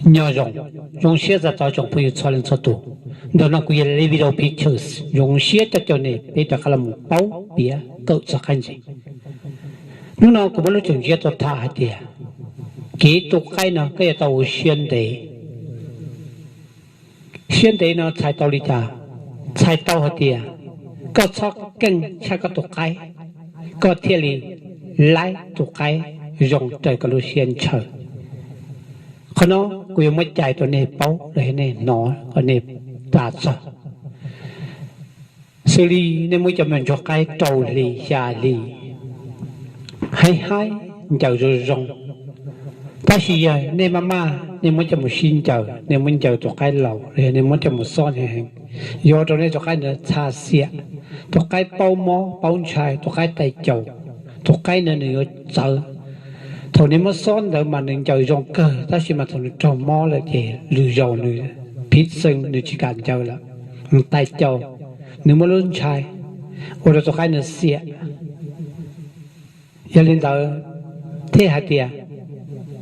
Nyob zoo, zoo siab txais tos tsoom phooj ywg txhua leej txhua tus. Ntawm no kuv yog Levi Dau Pictures, zoo siab coj caw nej peb rov qab los mus paub piav kawm txog qaib ntses. Hnub no kuv muab lub tseem ntsiab tuaj tham hais tias kev tu qaib no koj yuav tau ua siab ntev. Siab ntev no txhais tau li cas? Txhais tau hais tias koj txhob keej tshaj koj tus qaib, koj thiaj li laib tus qaib zoo raws koj lub siab ntshaw. Qhov no kuv yuav muab cais rau nej paub los yog nej hnov kom nej tas txog. Xws li nej muaj ib co me nyuam ntsuag qaib rau hli xya hli, haib haib, ncaws zoo zoo, tab sis yog nej maj maj nej muab coj mus sib ncaws, nej muab ncaws tus qaib laus los yog nej muab coj mus xob heev heev, yuav ua rau nej tus qaib ntawd txha xiam, tus qaib paub mob paub ntshai, tus qaib tais caus, tus qaib ntawd nws yuav txawv. Thaum nej muab xob ntawd mas nws ncaws zoo kawg, tab sis mas thaum nws raug mob lawm ces lwm zaus nws phiv xeeb, nws tsis kam ncaws lawm, nws tais caus, nws muaj lub ntshai, ua rau tus qaib nws xiam. Yog li ntawd thiaj hais tias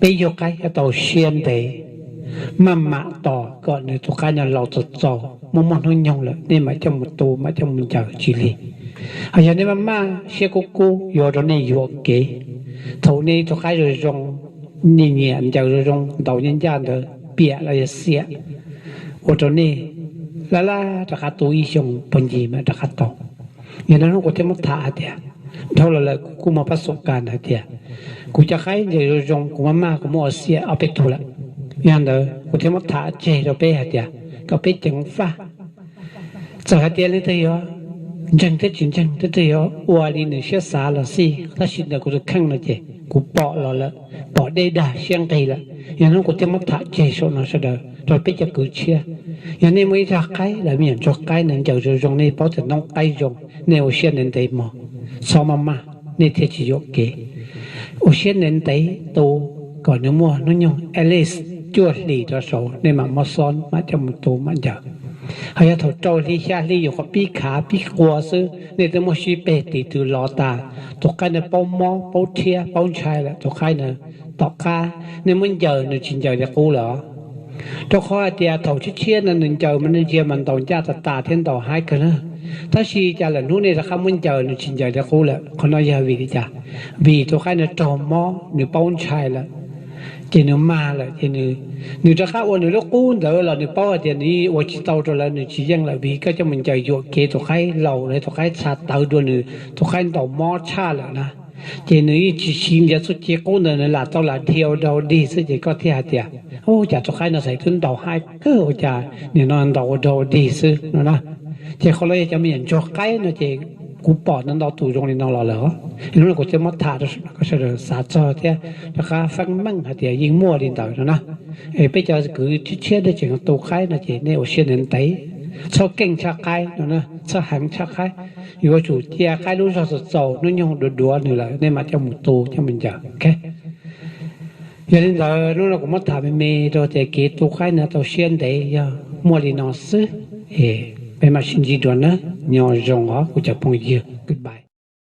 peb yug qaib yuav tau siab ntev, maj mam tos kom nws tus qaib no laus txaus txaus, muaj muaj hnub nyoog lawm nej mam coj mus tu, mam coj mus ncaws tsis lig. Ho yog nej maj maj siab kub kub yuav ua rau nej yuam kev. Thaum nej tus qaib zoo zoo, nej nyiam ncaws zoo zoo, ntaus nyiaj ncaj ntawd piam los yog xiam, ua rau nej laj laj rov qab tu ib xyoo puag ncig mam rov qab tau. Yog no hnub kuv thiaj muab tham hais tias, dhau los lawm kuv kuj muaj pab xub kas hais tias kuv cov qaib ncaws zoo zoo, kuv maj maj kuv muab ua xiam ob peb tug lawm. Yog ntawd kuv thiaj muab tham tseg rau peb hais tias kom peb ceev faj. Txawm hais tias leej twg yuav ntseeg thiab tsis ntseeg, leej twg yuav ua li nws siab xav los xij, tab sis ntawm kuv tus kheej no ces kuv pom los lawm, pom deb dag siab nqig lawm. Yog hnub kuv thiaj muab tham tseg saum no sawv daws rau peb cov kwv tshiab. Yog nej muaj ib zaj qaib los me nyuam ntsuag qaib nws ncaws zoo zoo, nej paub tias noob qaib zoo, nej ua siab ntev ntev mog, txhob maj maj, nej thiaj tsis yuam kev. Ua siab ntev ntev tu kom nws muaj hnub nyoog at least cuaj hlis rov saud, nej mam muab xob mam coj mus tu mam ncaws. Ho yog thaum rau hli xya hli yuav qhov pib khav pib qua xwb, nej twb muab sib peg tis twv lov tas, tus qaib ntawd paub mob paub rhiab paub ntshai lawm, tus qaib ntawd tom qab nej muab ncaws nws tsis ncaws li qub lawm os. Rau qhov hais tias thaum tshiab tshiab no nws ncaws mas nws ntsia mas ntaus ncaj tas tas thiab ntaus haib kawg na. Tab sis cas lawm hnub nej rov qab muab ncaws nws tsis ncaws li qub lawm, qhov no yog vim li cas? Vim tus qaib no raug mob, nws paub ntshai lawm, ces nws mag lawm ces nws rov qab ua nws lub qub ntawd los nws paub hais tias nws ua tsis tau rau lawv, nws tsis yeej lawm, vim koj coj mus ncaws yuam kev tus qaib laus los tus qaib txha tawv dua nws, tus qaib ntaus mob tshaj lawm na. Ces nws yeej tsis siv ntiav txuj ci qub ntawd, nws lam tau lam dhia ua dog ua dig xwb, ces koj thiaj hais tias, ub, cas tus qaib no xav twb ntaus haib kawg ua cas nim no ntaus ua dog ua dig xwb no na. Ces qhov los yog cov me nyuam ntsuag qaib no ces kuv pom ntau ntau tus zoo li no los lawm os. Hnub no kuv thiaj muab tham rau sawv daws xav txog thiab rov qab feeb meej hais tias yeej muaj li ntawd no na. Es peb cov kwv tshiab tshiab nej tseem tu qaib no ces nej ua siab ntev ntev, txhob keej tshaj qaib no na, txhob heev tshaj qaib. Yuav tsum cia qaib lub zog txaus txaus, hnub nyoog duav duav nws lawm nej mam coj mus tu coj mus ncaws. Yog li ntawd hnub no kuv muab tham me me rau tias kev tu qaib no tau siab ntev yog muaj li no xwb. Peb mam sib ntsib dua nawb, nyob zoo os kuv cov phooj ywg, goodbye.